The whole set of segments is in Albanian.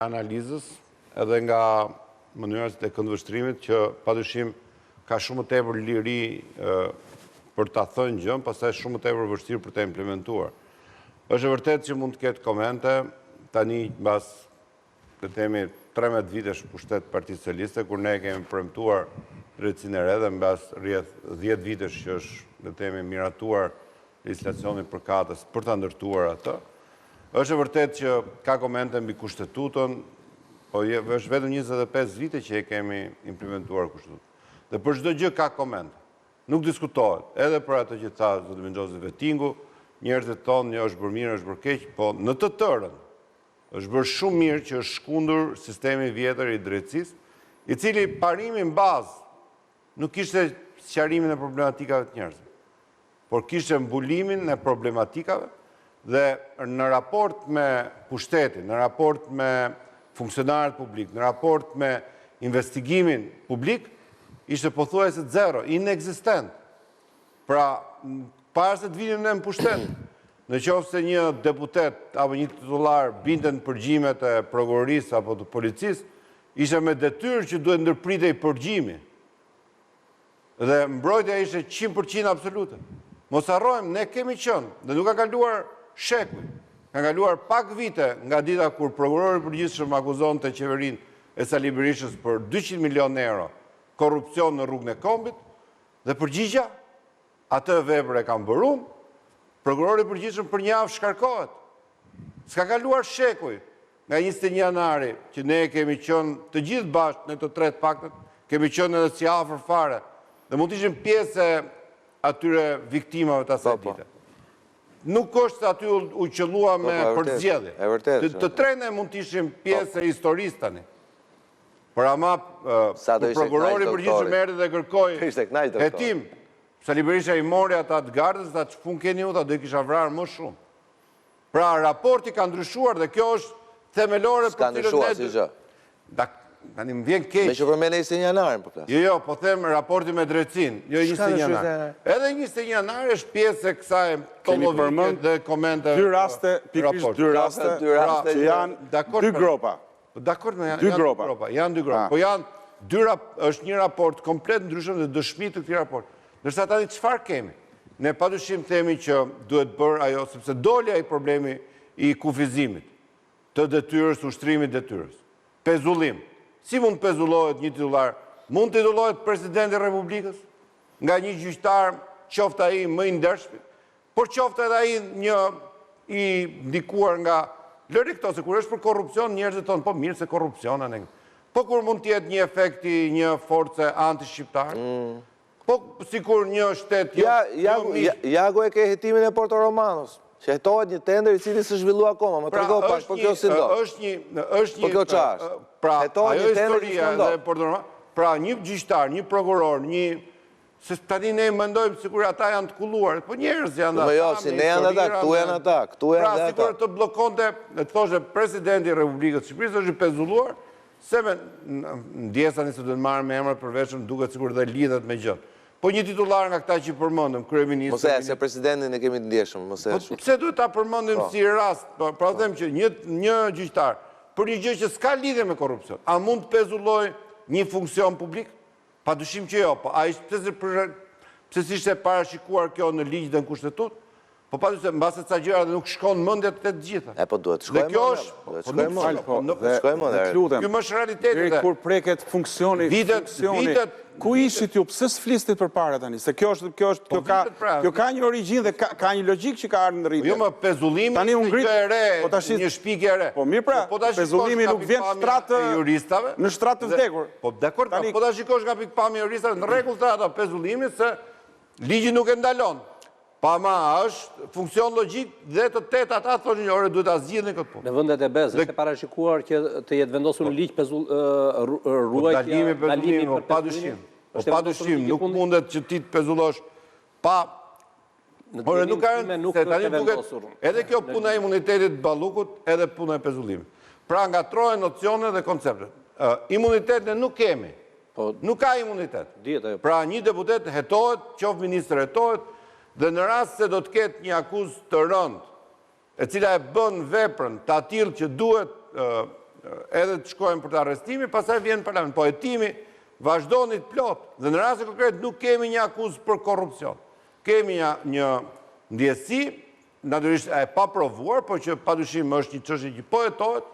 Analizës edhe nga mënyra e këndvështrimit që padyshim ka shumë më tepër liri për ta thënë gjënë, pastaj shumë më tepër vështirë për ta implementuar. Është e vërtetë që mund të ketë komente, tani mbas le të themi 13 vitesh pushtet Partisë Socialiste, kur ne kemi premtuar drejtësinë e re dhe mbas rreth 10 vitesh që është, le të themi, miratuar legjislacioni përkatës për ta ndërtuar atë. Është e vërtetë që ka komente mbi Kushtetutën, po është vetëm 25 vite që e kemi implementuar Kushtetutën. Dhe për çdo gjë ka komente. Nuk diskutohet. Edhe për atë që tha zoti Minxhozi Vetingu, njerëzit thonë jo është bërë mirë, është bërë keq, po në të tërën është bërë shumë mirë që është shkundur sistemi i vjetër i drejtësisë, i cili parimi në bazë nuk kishte sqarimin e problematikave të njerëzve. por kishte mbulimin e problematikave dhe në raport me pushtetin, në raport me funksionarët publik, në raport me investigimin publik, ishte pothuajse zero, inekzistent. Pra, para se të vinim ne në pushtet, në qoftë se një deputet apo një titullar binte në përgjimet e prokurorisë apo të policisë, ishte me detyrë që duhet ndërpritej përgjimi. Dhe mbrojtja ishte 100% absolute. Mos harrojmë, ne kemi qenë dhe nuk ka kaluar shekuj. Kanë kaluar pak vite nga dita kur prokurori i përgjithshëm akuzonte qeverinë e Sali Berishës për 200 milion euro korrupsion në rrugën e kombit dhe përgjigja atë vepër e kam bërë unë, prokurori i përgjithshëm për një javë shkarkohet. S'ka kaluar shekuj nga 21 janari, që ne kemi qenë të gjithë bashkë, ne të tre të paktën, kemi qenë edhe si afër fare, dhe mund të ishim pjesë e atyre viktimave të asaj po, po. dite. Nuk është se aty u qëllua po, me përzgjedhje. Të tre ne mund të ishim pjesë e historisë tani. Por ama, kur prokurori i përgjithshëm erdhi dhe kërkoi hetim, Sali Berisha i mori ata të gardës, tha ç'punë keni ju, tha do i kisha vrarë më shumë. Pra, raporti ka ndryshuar dhe kjo është themelore për cilën ne... S'ka ndryshuar asgjë. Tani më vjen keq. Meqë përmende 21 janarin, po flas. Jo, jo, po them raporti me drejtësinë, jo 21 janar. Edhe 21 janari është pjesë e kësaj tollovike dhe komente. Dy raste, pikërisht dy raste, pra, që janë dy gropa. Po dakord me janë dy gropa. Janë dy gropa. Po janë dy rap, është një raport komplet ndryshëm dhe dëshmi të këtij raporti. Ndërsa tani çfarë kemi? Ne padyshim themi që duhet bërë ajo sepse doli ai problemi i kufizimit të detyrës, ushtrimit detyrës. Pezullim. Si mund të pezullohet një titullar? Mund të titullohet presidenti i Republikës nga një gjyqtar, qoftë ai më i ndershmi, Por qoftë edhe ai një i ndikuar nga lëri këto, se kur është për korrupsion, njerëzit thonë, po mirë se korrupsion, anë. Po kur mund të jetë një efekt i një force anti-shqiptare, mm. po sikur një shtet jo, ja, ja, jo ja, ja ku e ke hetimin e Porto Romanos, që hetohet një tender i cili s'është zhvillu akoma, më pra, trego pak, po kjo si do. Është një, është një, po kjo ça është? Pra, ajo historia e Porto Romano, pra një gjyqtar, një prokuror, një Se tani ne mendojmë sikur ata janë të kulluar, po njerëz janë ata. Po jo, si ne janë ata, këtu janë ata, këtu janë pra, ata. Pra sikur të bllokonte, të thoshte presidenti i Republikës së Shqipërisë është i pezulluar, se me ndjesë tani se duhet marrë me emra përveçëm duket sikur dhe lidhet me gjë. Po një titullar nga këta që përmendëm, kryeministër. Mos e, se presidentin e kemi të ndjeshëm, mos e. Po pse duhet ta përmendim po. si rast? Po, pra them që një një gjyqtar për një gjë që s'ka lidhje me korrupsion, a mund të pezullojë një funksion publik? Pa dyshim që jo, po a ishte pse pse s'ishte parashikuar kjo në ligj dhe në kushtetutë? Po pa dyshim, mbase ca gjëra dhe nuk shkon mendja te të gjitha. E po duhet të shkojë mendja. Dhe kjo është, po, po nuk shkon, po nuk shkojë mendja. Të lutem. Ky më është realiteti. Deri kur preket funksioni, funksioni. Vitet, ku ishit ju? Pse s'flisnit përpara tani? Se kjo është, kjo është, po kjo ka, pra, kjo ka një origjinë dhe ka, ka një logjikë që ka ardhur në rritje. Jo, më pezullimi tani u ngrit e re, po tash një shpikje e re. Po mirë pra, po pezullimi nuk vjen shtrat juristave. Në shtrat të vdekur. Po dakord, tani... po ta shikosh nga pikëpamja e juristave, në rregull tha ata pezullimi se ligji nuk e ndalon. Po ama është funksion logjik dhe të tetë ata thonë që ore duhet ta zgjidhni këtë punë. Në vendet e BE-së është e parashikuar që të jetë vendosur në ligj pezull po, ruajtja, ndalimi pezullimi, po pa dyshim. Po pa dyshim, nuk mundet që ti të pezullosh pa Por nuk ka rëndësi, se tani duket edhe kjo puna e imunitetit të Ballukut, edhe puna e pezullimit. Pra ngatërrohen nocione dhe konceptet. Imunitet ne nuk kemi. Po, nuk ka imunitet. Pra një deputet hetohet, qoftë ministër hetohet, dhe në rast se do të ketë një akuzë të rëndë, e cila e bën veprën të atillë që duhet edhe të shkojmë për të arrestimi, pastaj vjen në parlament. Po hetimi vazhdon i plotë dhe në rastin konkret nuk kemi një akuzë për korrupsion. Kemi një, një ndjesi, natyrisht e paprovuar, por që padyshim është një çështje që po hetohet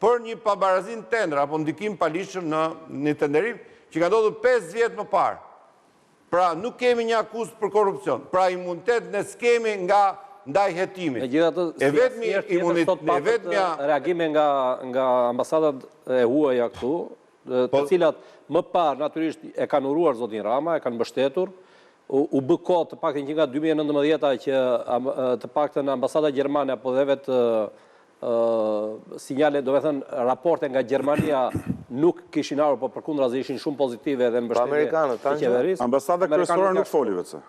për një pabarazi në tender apo ndikim të paligjshëm në një tenderim që ka ndodhur 5 vjet më parë. Pra nuk kemi një akuzë për korrupsion. Pra imunitet ne s'kemi nga ndaj hetimit. Megjithatë, E vetmi si asnjëherë tjetër imunitet, sot e patët vetmja reagime nga nga ambasadat e huaja këtu, të po cilat më parë natyrisht e kanë uruar zotin Rama, e kanë mbështetur. U, u bë kohë të paktën që nga 2019-a që të paktën ambasada gjermane apo dhe vetë sinjale, domethënë raporte nga Gjermania nuk kishin ardhur, po përkundrazi ishin shumë pozitive dhe në Po mbështetje amerikanët të thanë gjë? qeverisë. Ambasada Amerikanët kryesore nuk jashtë foli vetë.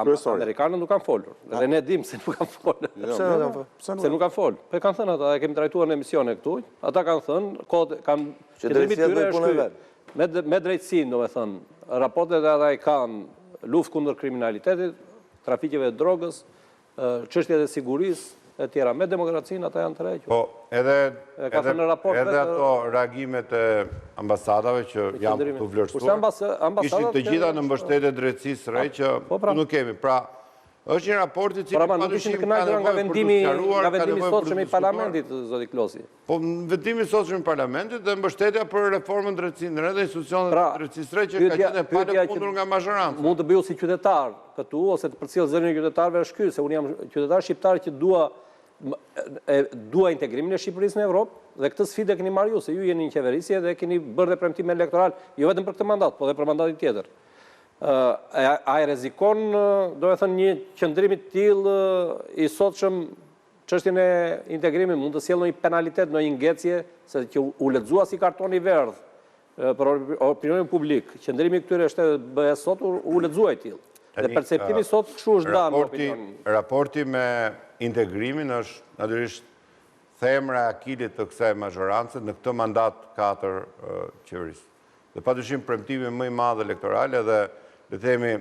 Kryesore. Amerikanët nuk kanë folur. Dhe ne dimë se nuk kanë folur. Jo, Pse nuk kanë folur? Pse Se nuk kanë folur. Po e kanë thënë ata, e kemi trajtuar në emisione këtu. Ata kanë thënë, kohët kanë Që qëndrimi drejtësia tyre bëjë është punën e ky. vet. Me me drejtësinë, domethënë, raportet e ata i kanë luftë kundër kriminalitetit, trafiqeve të drogës, çështjet e sigurisë e tjera. Me demokracinë ata janë tërhequr. Po, edhe E ka edhe thënë në raport edhe vetë ato reagimet e ambasadave që janë qëndrimin. të vlerësuar. Kurse ambas- ambasadat Ishin të që- gjitha në mbështetje të drejtësisë së re që Po, pra. nuk kemi. Pra, është një raport i cili Por ama nuk ishin padyshim të ka kënaqur nga nevojë për t'u vendimi sqaruar, nga ka vendimi i nevojë për sotshëm t'u i diskutuar. parlamentit, zoti Klosi. Po, vendimi i sotshëm i parlamentit dhe mbështetja për reformën drejtësinë re dhe institucionet Pra, e drejtësisë re që ka pyetja- qenë e pyetja që palëkundur nga mazhoranca. Mund të bëj si qytetar këtu ose të përcjell zërin e qytetarëve është ky, se unë jam qytetar shqiptar që dua e, dua integrimin e Shqipërisë në Evropë dhe këtë sfidë e keni marrë ju, se ju jeni në qeverisje dhe keni bërë dhe premtime elektoral, jo vetëm për këtë mandat, po dhe për mandatin tjetër. Ë, a, a e rrezikon, domethënë, një qëndrim i tillë i sotshëm çështjen e integrimit mund të sjellë ndonjë penalitet, ndonjë ngecje, se që u lexua si karton i verdh për opinionin publik, qëndrimi i këtyre shteteve të BE sot u, u lexua i tillë. Dhe perceptimi sot kështu është ndarë në Raporti, opinion. raporti me integrimin është natyrisht themra e Akilit të kësaj mazhorance në këtë mandat 4 qeverisë. Dhe padyshim premtimi më i madh elektoral edhe le të themi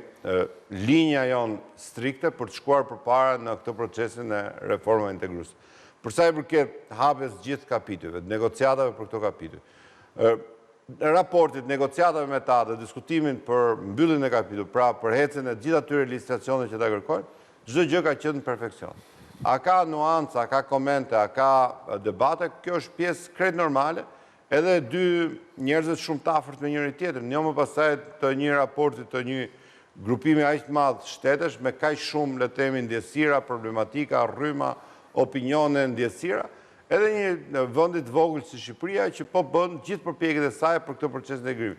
linja jonë strikte për të shkuar përpara në këtë procesin e reformave integruese. Për sa i përket hapjes gjithë kapitujve, negociatave për këto kapituj, raportit, negociatave me ta dhe diskutimin për mbylljen e kapitullit, pra për hecjen e gjithë atyre legjislacioneve që ta kërkojnë, çdo gjë ka qenë në perfeksion. A ka nuanca, a ka komente, a ka debate, kjo është pjesë krejt normale, edhe dy njerëzit shumë të afërt me njëri tjetrin, jo më pastaj të një raporti të një grupimi aq të madh shtetesh me kaq shumë, le të themi, ndjesira, problematika, rryma, opinione, ndjesira, edhe një vendi të vogël si Shqipëria që po bën gjithë përpjekjet e saj për këtë proces integrimi.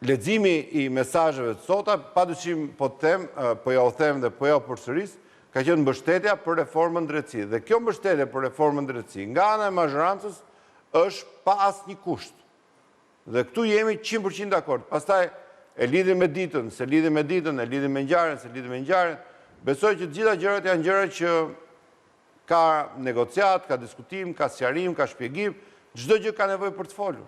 Leximi i mesazheve të sota, padyshim po të them, po ja u them dhe po ja u përsëris, ka qenë mbështetja për reformën drejtësi. Dhe kjo mbështetje për reformën drejtësi nga ana e mazhorancës është pa asnjë kusht. Dhe këtu jemi 100% dakord. Pastaj e lidhim me ditën, se lidhim me ditën, e lidhim me ngjarjen, se lidhim me ngjarjen. Besoj që të gjitha gjërat janë gjëra që ka negociat, ka diskutim, ka sqarim, ka shpjegim, çdo gjë ka nevojë për të folur.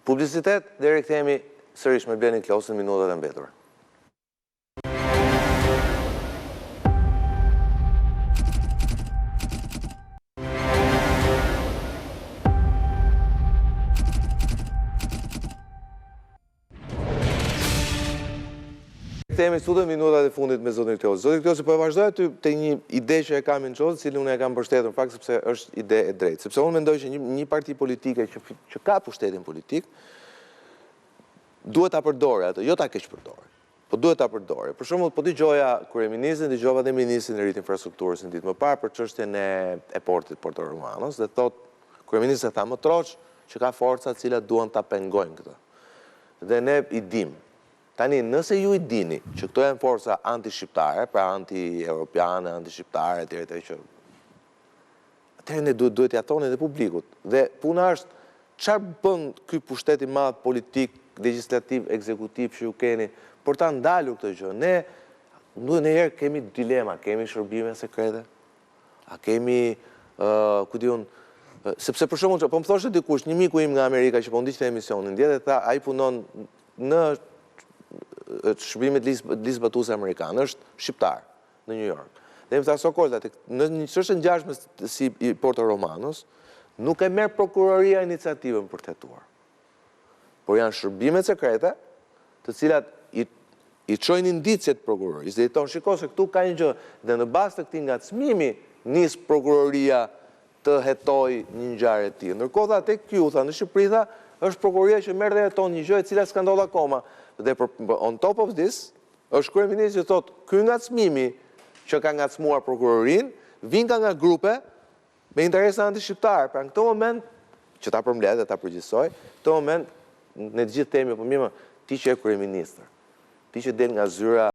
Publicitet dhe rikthehemi sërish me Blendi Klosin në minutat e mbetura. Kthehemi sot në minutat e fundit me zotin Klosi. Zoti Klosi, po e vazhdoj aty te një ide që e kam në qoftë, cilën unë e kam mbështetur në fakt sepse është ide e drejtë. Sepse unë mendoj që një, një parti politike që që ka pushtetin politik duhet ta përdorë atë, jo ta keqpërdorë. Po duhet ta përdorë. Për shembull, po dëgjoja kryeministrin, dëgjova dhe ministrin e ri të infrastrukturës një ditë më parë për çështjen e, e portit Porto Romanos dhe thot kryeministri tha më troç që ka forca të cilat duan ta pengojnë këtë. Dhe ne i dim. Tani, nëse ju i dini që këto janë forca anti-shqiptare, pra anti-europiane, anti-shqiptare, etj etj që atëherë ne duhet duhet t'ia thoni edhe publikut. Dhe puna është çfarë bën ky pushtet i madh politik, legjislativ, ekzekutiv që ju keni për ta ndalur këtë gjë. Ne ndonjëherë kemi dilema, kemi shërbime sekrete, a kemi ë ku di unë, sepse për shembull, po më thoshte dikush, një miku im nga Amerika që po ndiqte emisionin dje dhe tha ai punon në shërbimet ligjzbatuese amerikane, është shqiptar në New York. Dhe më tha Sokol, tek në një çështje ngjashme si i Porto Romanos, Nuk e merr prokuroria iniciativën për të hetuar. Por janë shërbimet sekrete, të cilat i i çojnë indiciet prokurorisë dhe i thonë shiko se këtu ka një gjë dhe në bazë të këtij ngacmimi nis prokuroria të hetojë një ngjarje të tillë. Ndërkohë tha tek ju tha në Shqipëri tha është prokuroria që merr dhe heton një gjë e cila s'ka ndodhur akoma. Dhe për on top of this është kryeministri që thotë ky ngacmimi që ka ngacmuar prokurorinë vjen nga grupe me interesa antishqiptar. Pra në këtë moment që ta përmbledh dhe ta përgjithësoj, këtë moment ne të gjithë themi po mirë, ti që je kryeministër, ti që del nga zyra.